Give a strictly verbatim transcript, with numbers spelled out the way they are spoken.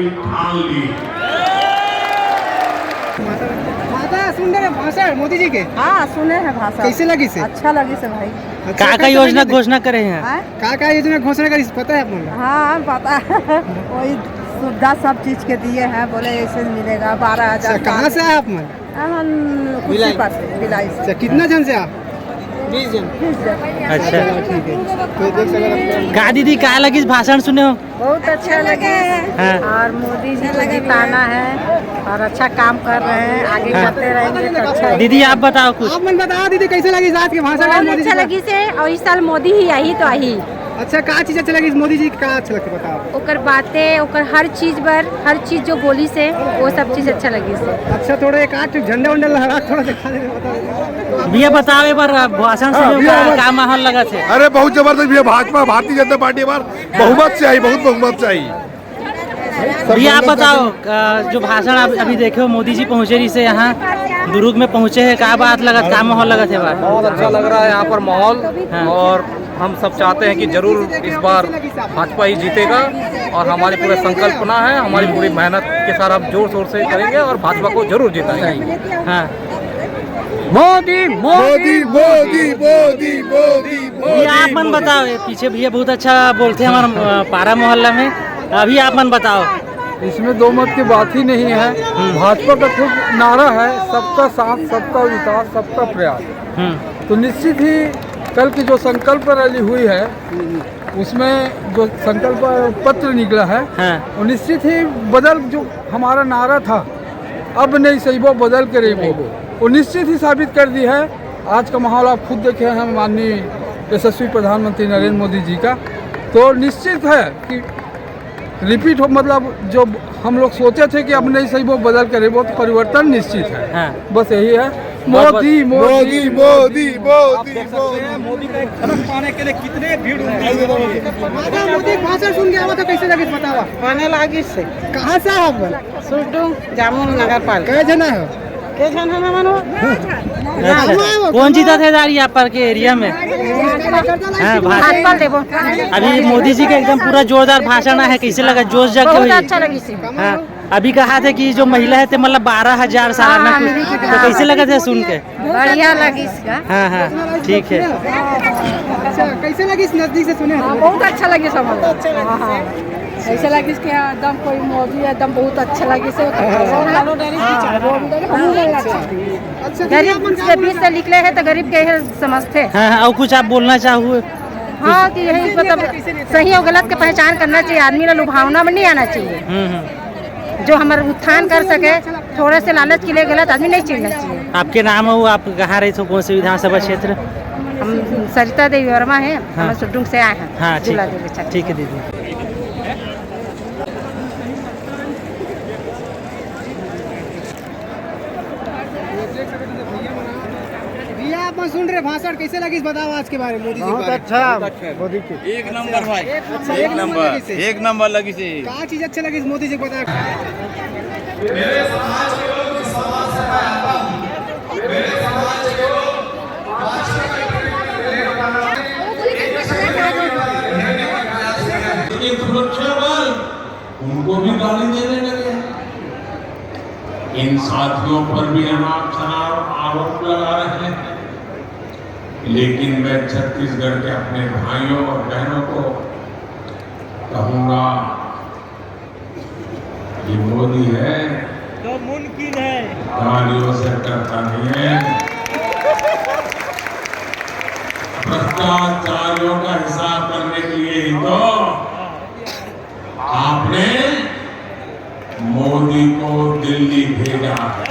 ठान ली। माता, सुन रहे भाषण मोदी जी के? हाँ, सुने हैं भाषण। कैसे लगिस हे? अच्छा लगिस हे भाई। अच्छा, का का कैसे योजना लगिस? घोषणा करे हैं? हाँ? का का योजना घोषणा करिस, पता है आप मन ला? हाँ, पता है। वही सुविधा सब चीज के दिए हैं, बोले ऐसे मिलेगा बारह हजार। अच्छा, कहाँ से आए आप मन? हम खुशी भिलाई। पास से, भिलाई से। अच्छा, कितना जन से आप? बीस जन। बीस जन। अच्छा। चलो, ठीक है। तो देख सकते हैं। का दीदी, का लगिस भाषण सुने हो? बहुत अच्छा लगे। हाँ। और मोदी जी को जिताना है और अच्छा काम कर रहे हैं, आगे हाँ। करते रहेंगे तो अच्छा। दीदी, आप बताओ कुछ। आप मन बताओ दीदी, कैसे लगिस आज के भाषण में बहुत मोदी अच्छा जी का? लगिस हे, और इस साल मोदी ही आही तो आही। अच्छा, का चीज अच्छा लगिस मोदी जी का, अच्छा लगे बताओ। ओकर बातें, ओकर हर चीज बर, हर चीज जो बोलिस हे, वो सब चीज अच्छा लगिस हे। अच्छा, थोड़ा एक आध झंडा उंडा लहरा, थोड़ा दिखा दे, बताओ। भैया, बताओ एक बार, भाषण हाँ, सुने भैया, का, हमारे का माहौल लगथे? अरे, बहुत जबरदस्त भैया, भाजपा, भारतीय जनता पार्टी बार बहुमत से आई, बहुत बहुमत से आई। भैया, आप बताओ, अ, जो भाषण आप अभी देखे हो, मोदी जी पहुँचे रहिस हे यहाँ, दुर्ग में पहुँचे हैं, का बात लगथे, का माहौल लगथे बार? बहुत अच्छा लग रहा है यहाँ पर माहौल। हाँ। और हम सब चाहते हैं कि जरूर इस बार भाजपा ही जीतेगा और हमारी पूरी संकल्पना है, हमारी पूरी मेहनत के साथ हम जोर शोर से करेंगे और भाजपा को जरूर जिताएंगे। हाँ। मोदी, मोदी, मोदी, मोदी, मोदी, मोदी, ये आप मन मोदी। बताओ, ये पीछे भैया बहुत अच्छा बोलते हैं हमारे, अ, पारा मोहल्ला में। अभी आप मन बताओ। इसमें दो मत की बात ही नहीं है। हम्म। भाजपा का खुद नारा है, "सबका साथ, सबका विकास, सबका प्रयास।" हम्म। तो निश्चित ही कल की जो संकल्प रैली हुई है, उसमें जो संकल्प पत्र निकला है, हाँ। वो निश्चित ही बदल, जो हमारा नारा था, "अब नहीं सहिबो, बदल के रहिबो", वो निश्चित ही साबित कर दी है। आज का माहौल आप खुद देखे हैं माननीय यशस्वी प्रधानमंत्री नरेंद्र मोदी जी का, तो निश्चित है कि रिपीट हो, मतलब जो हम लोग सोचे थे कि "अब नहीं सहिबो, बदल के रहिबो", तो परिवर्तन निश्चित है। हाँ। बस यही है। बहुत, बहुत मोदी, मोदी, मोदी, मोदी, मोदी, मोदी। मोदी का एक झलक पाने के लिए कितने भीड़ उमड़ी हुई है। माता, मोदी भाषण सुन के आवा तो कैसे लगिस बतावा? आने लागिस हे। कहाँ से आप? सुरडुंग, जामुन नगर पालिका। कै झन हो? के झन हन हमन हो? अच्छा। कौन जीतथे दारी आप पर के एरिया में? हाँ, भाजपा। भाजपा देबो। अभी मोदी जी के एकदम पूरा जोरदार भाषण हे, कैसे लगा? जोश जाग के बहुत हुई? अच्छा लगिस हे। हाँ, अभी कहा थे कि जो महिला है ते मतलब बारह हजार सालाना हाँ, कुछ, हाँ, तो कैसे लगथे सुन के? बढ़िया लगिस का। हाँ, हाँ, ठीक है। अच्छा, कैसे लगिस नजदीक से सुने? हाँ, बहुत अच्छा लगिस हमन ला। हाँ, हाँ। ऐसे लगिस कि एकदम कोई मोदी एकदम बहुत अच्छा लगिस हे। हाँ, रोड, रोड, रोड, बहुत अच्छा। अच्छा, गरीब के बीच से निकले हैं तो गरीब के ही समझते हैं। हाँ, हाँ, और कुछ आप बोलना चाहो? हाँ, कि यही मतलब सही और गलत के पहचान करना चाहिए, आदमी ला लुभावना में नहीं आना चाहिए। हम्म, हम्म। जो हमारा उत्थान कर सके, थोड़े से लालच के लिए गलत आदमी नहीं चुनना चाहिए। आपके नाम हो, आप कहाँ रहिथो, कौन से विधानसभा क्षेत्र? हम सरिता देवी वर्मा हैं, हाँ। हम सुरडुंग से आए हैं। हाँ, ठीक है। ठीक है दीदी। भैया, आप मन सुन रहे भाषण, कैसे लगिस बताओ आज के बारे में मोदी जी के बहुत बारे में? अच्छा, बहुत अच्छा। मोदी जी। एक नंबर भाई। अच्छा, एक नंबर लगिस हे। एक नंबर लगिस हे। का चीज अच्छा लगिस मोदी जी के बताओ? मेरे समाज के लोग, जिस समाज से मैं आता हूँ, मेरे समाज के लोग पाँचवीं में एक सुरक्षा बल उनको भी गाली देने लगे। इन साथियों पर भी अनाप शनाप आरोप लगा रहे हैं, लेकिन मैं छत्तीसगढ़ के अपने भाइयों और बहनों को कहूंगा, ये मोदी है, तो मुमकिन है। गालियों से डरता नहीं है। भ्रष्टाचारियों का हिसाब करने के लिए ही तो आपने मोदी को दिल्ली भेजा है।